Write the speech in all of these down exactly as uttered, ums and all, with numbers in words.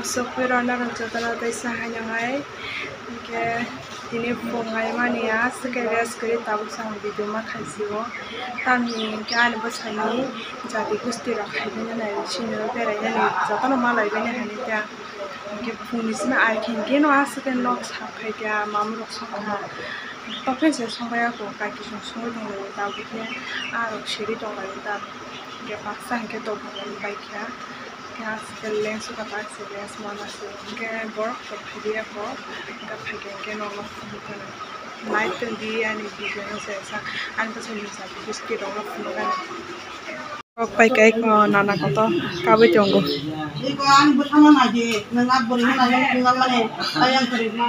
Sokphi rwna rwngchakna tei sa haino hai. Hinkhe tini phung hai mani ya, swkhe rest kwrwi tabuk sa ang video ma khaisio. Tamni hinkhe ani bwsani jati gusti rok khaibani nai, sini berainani jotono ma laibani hani ta. Hinkhe phungni simi ai khe hinkhe no aswkhe nok sap khai kha, mamung rok song kha. Tokhe se song kha ya ko, kaiki song songwi tong lai ta, bukhe a rok siri tong lai ta. Hinkhe baksa hinkhe tobok bai kha. Hinkhe aswkhe lens o katak se lens mana se. Hinkhe borok rok phaiya ko, hinkhe phaikhe hinkhe nono phunukha. Light tong di ani video no se sa, ani bwsai ni sa biscuit rok no phunukha. Kok pai kai ko nana koto kabui tongo. Iko ang bwthano naidi, nwng a bwrwino naidi, nwng mane ayang kwrwima.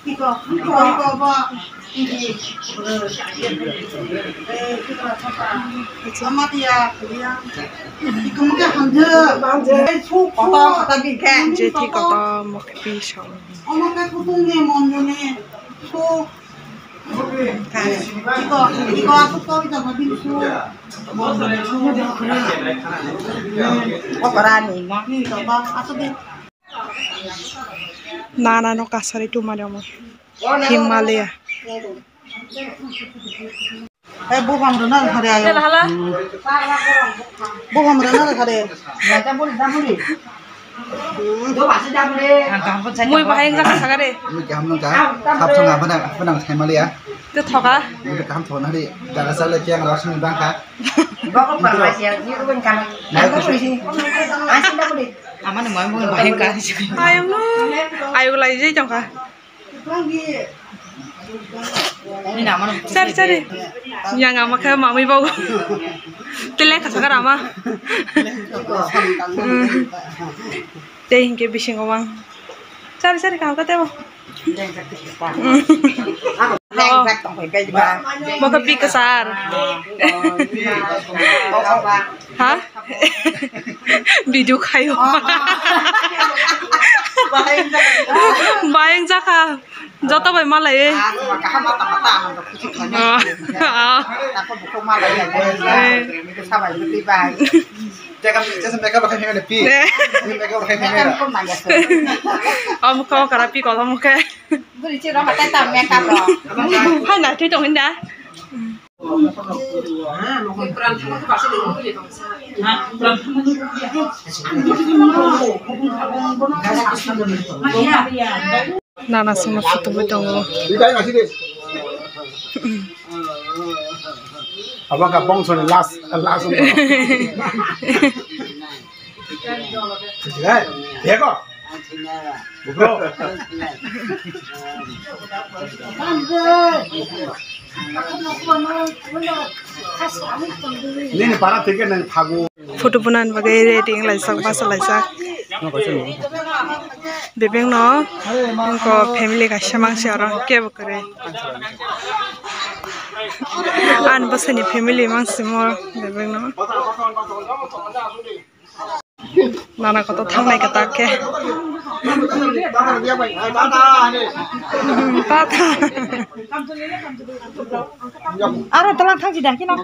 Iko, iko, iko, bo. Ama tiya, iko mungkin hamjak. Hamjak. Koto, koto bingke. Jethi koto mokpi song. Omo khe kutung ni mon ni. Iko, iko, aku kau ito mabin su. Operani, ma. Iko, ba, aku di. Nana no kasari tu mari omo. Himalaya. Eh, buphang rwna rwkha de ayo. Hala, hala. Buphang rwna rwkha de. Mui bahai wngkha sakha de. Mui kaham wngkha. Khap song abana, abana sai maliya. Te thoka. Mui kaham thona de. Jaga sale kiyang rok sini bangkha. Bokok pala siya, ni rubin kan. Mai kusi. Asin da budi. Amani mai mui bahai wngkha. Ayung no. Ayung lai jai tongkha. Sari, sari. Yang ama khe mamui bago. Tele kasa kara ama. Tei hinkhe bisingo mang. Sari, sari, kaham khe tebo. Oh. Bo khe bikasar. Ha? Video khayo. Bahai wngjakha. Joto bai malai. Ah, ah. Makeup rok khai phaimani pi. Eh. Makeup rok khai phaimani. Omo khe okra pi kotor omo khe. Hai na twi tong hinda. Nana songno photo bo tongo. Abo ka bongso ni last, last. Hey, bego. Bro. Nini para thike nang thago. Photo bunan bagwi ready wng laijak, basa laijak. Bebeng no wngkha family kaisa mangsi aro kebo kwrwi. Ani bwsani family mangsi mo bebeng no. Nana koto thangnai kwtak khe. Tata. Aro tola thangsi da kino.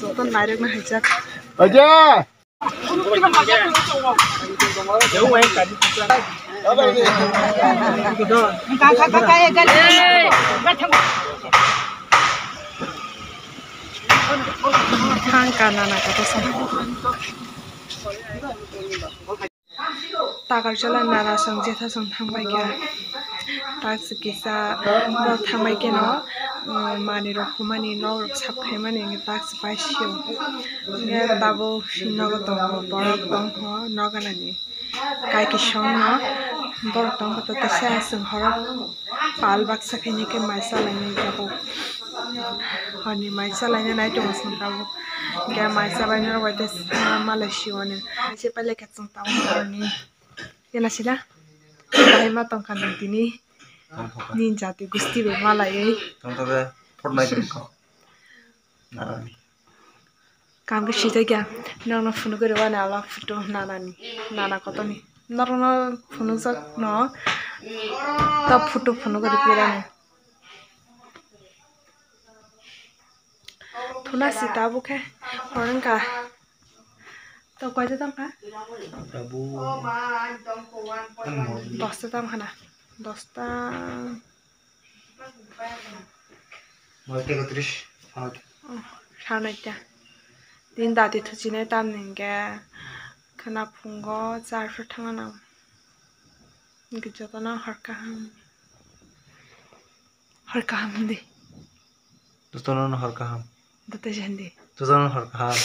Joto nairok na haijak. Aja. Thang ka nana ka bwsa. Takarjala nana song jetha song thangbai kha. Taksi kisa borok thangbai khe no, um, manwi rok humani nok rok sap khaimani hwnkhe taksi bai sio. Hwnkhe tabuk nogo tongo borok tongkho noganani. Kaiki song no borok tongkha tei teisa aswk horo pal baksa khainai khe mai chalainai tabuk. Horni mai chalainai nai tongo chwng tabuk. Hwnkhe mai chabainai rok bai tei sa malai sio ani. Hai se pailai kha chwng tabuk horni. Kena sida? Bahai ma tongkha nang tini. Tongthokha. Nini jati gusti bai malaiwi. Tongthokha. Fortnite tongkha. Narani. Kam khe swijak ya. Norokno phunugwi rwani alo photo nanani, nana kotorni. Norokno phunukjak no. Ta photo phunugwi rwani. Thuna si tabuk khe. Hor wngkha. To koita tongkha? Tabuk. Dosta tongkha na. Dosta. Noita ekotris. Sanai ta. Din dati thuchinai tamni hwnkhe khwna phungo charpha thangna nang. Hwnkhe jotono hor kaham. Hor kaham hindi. Jotono hor kaham. Dota hindi. Jotono hor kaham.